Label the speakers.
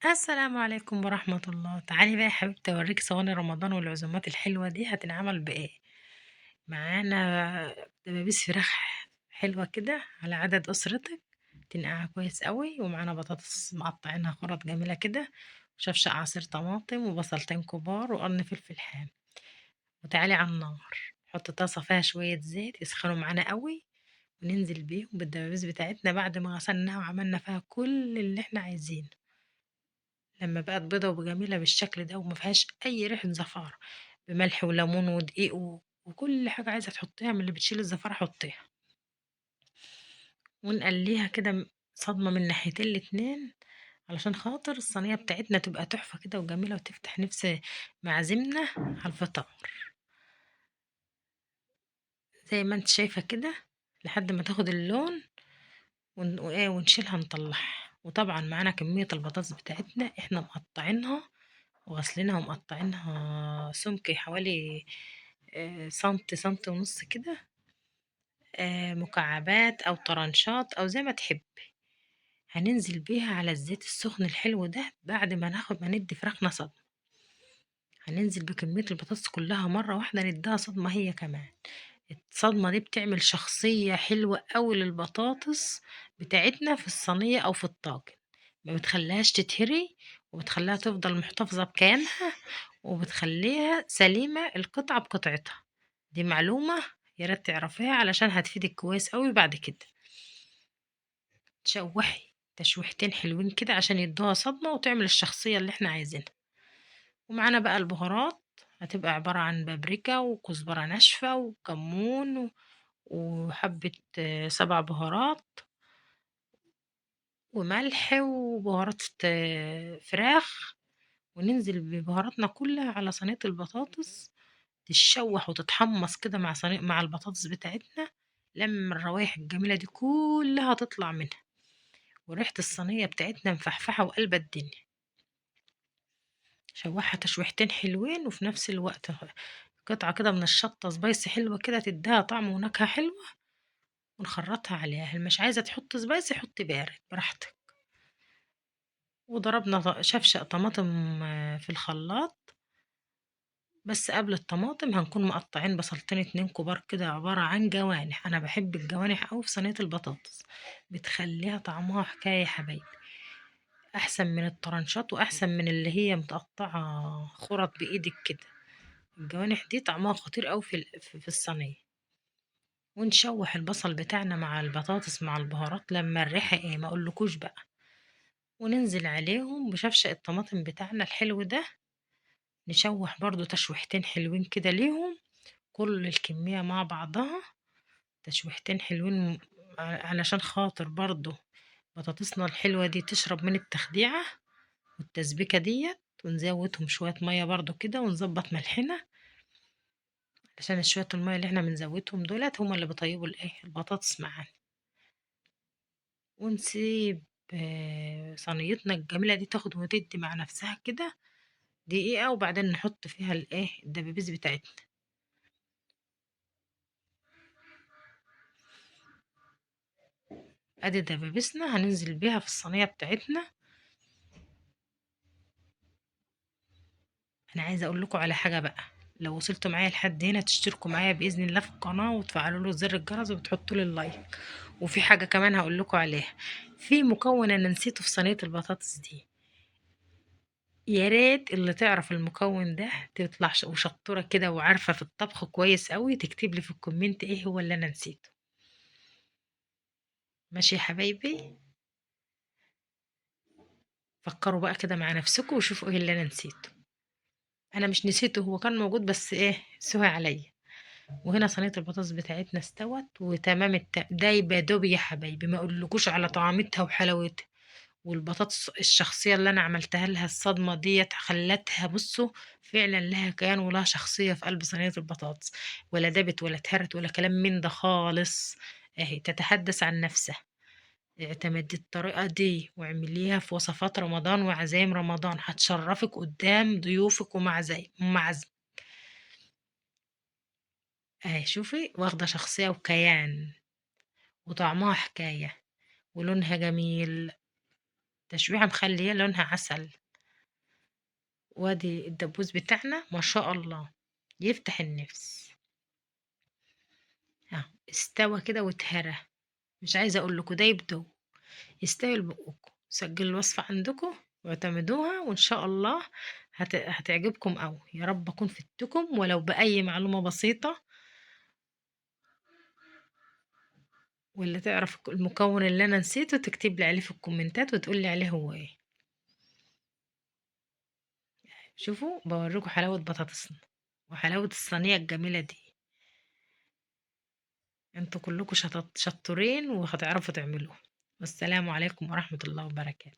Speaker 1: السلام عليكم ورحمة الله. تعالي بقى يا حبيبتي أوريك صواني رمضان والعزومات الحلوة دي هتنعمل بإيه. معانا دبابيس فراخ حلوة كده على عدد أسرتك، تنقعها كويس قوي، ومعانا بطاطس مقطعينها خرط جميلة كده، وشفشق عصير طماطم وبصلتين كبار وقرن فلفل حام. وتعالي على النار، حط طاسة فيها شوية زيت يسخنوا معانا قوي، وننزل بيهم بالدبابيس بتاعتنا بعد ما غسلناها وعملنا فيها كل اللي احنا عايزينه. لما بقت بيضة وجميلة بالشكل ده وما فيهاش أي ريحة زفارة، بملح وليمون ودقيق وكل حاجة عايزة تحطيها من اللي بتشيل الزفارة حطيها. ونقليها كده صدمة من ناحيتين الاتنين علشان خاطر الصينية بتاعتنا تبقى تحفة كده وجميلة وتفتح نفس معازمنا على الفطار زي ما انت شايفة كده، لحد ما تاخد اللون ونشيلها نطلعها. وطبعا معانا كمية البطاطس بتاعتنا احنا مقطعينها وغسلينها ومقطعينها سمك حوالي سنتي سنتي ونص كده، مكعبات او طرنشات او زي ما تحبي. هننزل بيها على الزيت السخن الحلو ده بعد ما ندي فراخنا صدمة. هننزل بكمية البطاطس كلها مرة واحدة نديها صدمة هي كمان. الصدمة دي بتعمل شخصية حلوة قوي للبطاطس بتاعتنا في الصينية أو في الطاجن، ما بتخليهاش تتهري وبتخليها تفضل محتفظة بكيانها وبتخليها سليمة القطعة بقطعتها. دي معلومة يا ريت تعرفيها علشان هتفيدك كويس قوي بعد كده. تشوحي تشويحتين حلوين كده عشان يدوها صدمة وتعمل الشخصية اللي احنا عايزينها. ومعانا بقى البهارات هتبقى عبارة عن بابريكا وكزبرة ناشفة وكمون وحبة 7 بهارات وملح وبهارات فراخ، وننزل ببهاراتنا كلها على صينية البطاطس تتشوح وتتحمص كده مع البطاطس بتاعتنا لما الروايح الجميلة دي كلها تطلع منها، وريحة الصينية بتاعتنا مفحفحة وقلبة الدنيا. شوحها تشويحتين حلوين، وفي نفس الوقت قطعة كده من الشطة spicy حلوة كده تديها طعم ونكهة حلوة، ونخرطها عليها. اللي مش عايزة تحط spicy حطي بارد براحتك. وضربنا شفشق طماطم في الخلاط، بس قبل الطماطم هنكون مقطعين بصلتين 2 كبار كده عبارة عن جوانح. أنا بحب الجوانح أوي في صينية البطاطس، بتخليها طعمها حكاية يا حبايبي، أحسن من الطرنشات وأحسن من اللي هي متقطعة خرط بإيدك كده. الجوانح دي طعمها خطير أوي في الصينية. ونشوح البصل بتاعنا مع البطاطس مع البهارات لما الريحة إيه ما أقولكوش بقى. وننزل عليهم بشفشق الطماطم بتاعنا الحلو ده، نشوح برضو تشويحتين حلوين كده ليهم، كل الكمية مع بعضها تشويحتين حلوين علشان خاطر برضو بطاطسنا الحلوة دي تشرب من التخديعة والتسبيكة ديت. ونزودهم شوية مية برضو كده ونظبط ملحنا عشان شوية المية اللي احنا بنزودهم دولت هما اللي بيطيبوا البطاطس معانا. ونسيب صينيتنا الجميلة دي تاخد وتدي مع نفسها كده دقيقة، وبعدين نحط فيها الدبابيس بتاعتنا. ادي دبابيسنا هننزل بيها في الصينية بتاعتنا. انا عايزة اقول لكم على حاجة بقى، لو وصلتوا معايا لحد هنا تشتركوا معايا بإذن الله في القناة وتفعلوا له زر الجرس وتحطوا لي اللايك. وفي حاجة كمان هقول لكم عليها، في مكون انا نسيته في صينية البطاطس دي، يا ريت اللي تعرف المكون ده تطلع وشطورة كده وعارفة في الطبخ كويس قوي تكتب لي في ال comment ايه هو اللي انا نسيته. ماشي يا حبايبي، فكروا بقى كده مع نفسكم وشوفوا ايه اللي انا نسيته. انا مش نسيته، هو كان موجود بس سوى عليا. وهنا صينية البطاطس بتاعتنا استوت وتمام دايبة دوب يا حبايبي، ما اقولكوش على طعامتها وحلاوتها. والبطاطس الشخصية اللي انا عملتها لها الصدمة ديت خلتها فعلا لها كيان ولها شخصية في قلب صينية البطاطس، ولا دابت ولا اتهرت ولا كلام من ده خالص. اهي تتحدث عن نفسها. اعتمدي الطريقة دي واعمليها في وصفات رمضان وعزايم رمضان، هتشرفك قدام ضيوفك ومعازمك. اهي شوفي واخدة شخصية وكيان وطعمها حكاية ولونها جميل. تشويحة مخلية لونها عسل. وادي الدبوس بتاعنا ما شاء الله يفتح النفس، اهو استوى كده واتهرى، مش عايزة اقول لكم ده يبدو يستاهل بقكم. سجلوا الوصفة عندكم واعتمدوها، وان شاء الله هتعجبكم قوي. يا رب اكون فدتكم ولو باي معلومة بسيطة. واللي تعرف المكون اللي انا نسيته تكتب لي عليه في الكومنتات وتقول لي عليه هو ايه. شوفوا بوريكم حلاوة بطاطسنا وحلاوة الصينية الجميلة دي. انتوا كلكم شطورين وهتعرفوا تعملوها. والسلام عليكم ورحمة الله وبركاته.